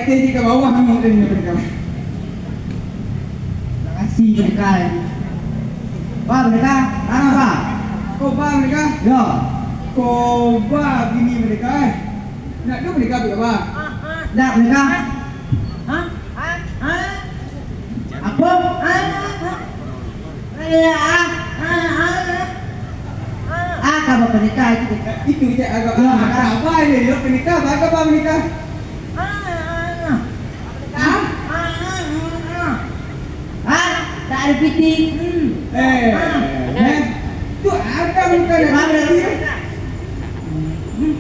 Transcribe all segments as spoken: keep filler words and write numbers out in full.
Di ka bawah ni, di ka. Makasih, Pendekar. Wah, Pendekar. Ah. Apa? Ko ba, Pendekar? Yo. Ko ba bini, Pendekar. Nak tu, Pendekar, apa? Nak, Pendekar. Hah? Hah? Hah? Apo? Ah, ah, ah. Ah, ah, ah. Ah, ka bapanikah itu. Itu je agak. Ya, ah, agak. Apa ni? Lo panikah, apa, apa panikah? Ah, ah, ah. Hah? Ah, ah, ah, ah. Ah, tak ada piti. Hmm. Eh, ah. Eh. Tu agak bukan ada piti. Hmm.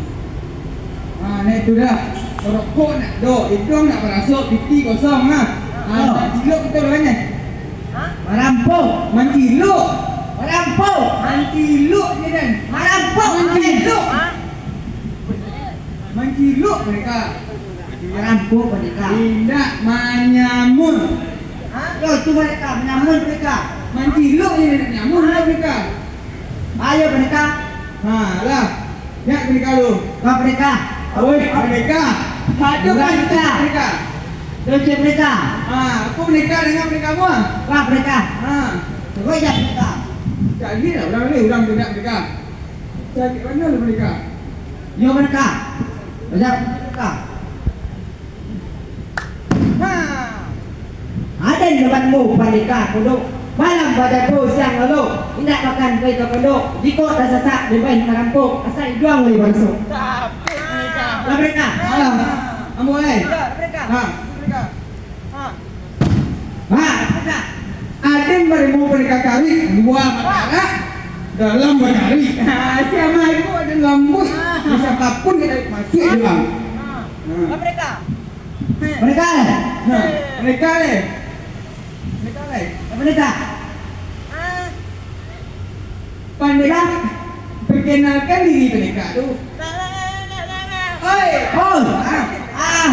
Ah, nek tu dah. Rokok nak do, iduang nak barasok, piti kosong lah. Ah, oh. Nak cilok kita dah banyak. Marampok. Mancilok. Marampok. Mancilok je, Dan. Marampok. Mancilok. Mancilok mereka. Marampok mereka. Indak, manyamur. Yo, tu mereka, manyamur mereka. Mancilok je, nak nyamur lah mereka. Ayo, mereka. Ha, lah. Nyak panikah lu. Wah, panikah. Oi, panikah. Aduh, urang panikah, panikah. Doncek panikah. Ha, aku panikah dengan panikah mua. Wah, panikah. Ha. Terus jan panikah. Cari lah urang ni, urang tu nak panikah. Cari mana lu panikah? Yo, panikah. Banyak panikah. Ha. Aden laban mu pandeka kodok, malam bajago siang lalok, indak makan pai ka pondok, jikok tasasak dek baih marampok, asa iduang lai barasok. Lah mereka. Alah. Ambo lai. Ha. Ha. Ha. Aden barimo pandeka karik, lua batarak, dalam batarik. Ha, siapa itu aden lambuik, bisa papun ka dalam masuak iduang. Ha. Lah mereka. Pandeka lai. Ha, pandeka lai. Pandeka lai. Pandeka. Pandeka. Perkenalkan diri pandeka tu. Oi. Oi. Ah. Ah.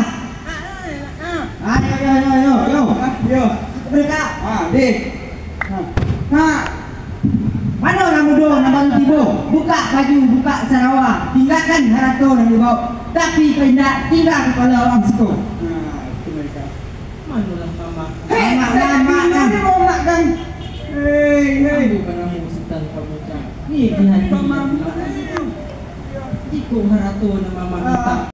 Ayo, ayo, ayo, ayo, ayo. Ah, yo. Pandeka. Ah, deh. Ha. Ha. Mano urang mudo nan baru tibo? Bukak baju, bukak sarawa, tinggakan harato nan dibao, tapi kok indak, tingga kapalo awak siko. Nah, itu mereka. Manolah mamak. Hei, mamak, mamak, mamak, kan? Hei, hei. Ambo banamo Sutan Pamuncang. Ni, ni hati. Mamak, mamak, jikok harato nan mamak mintak.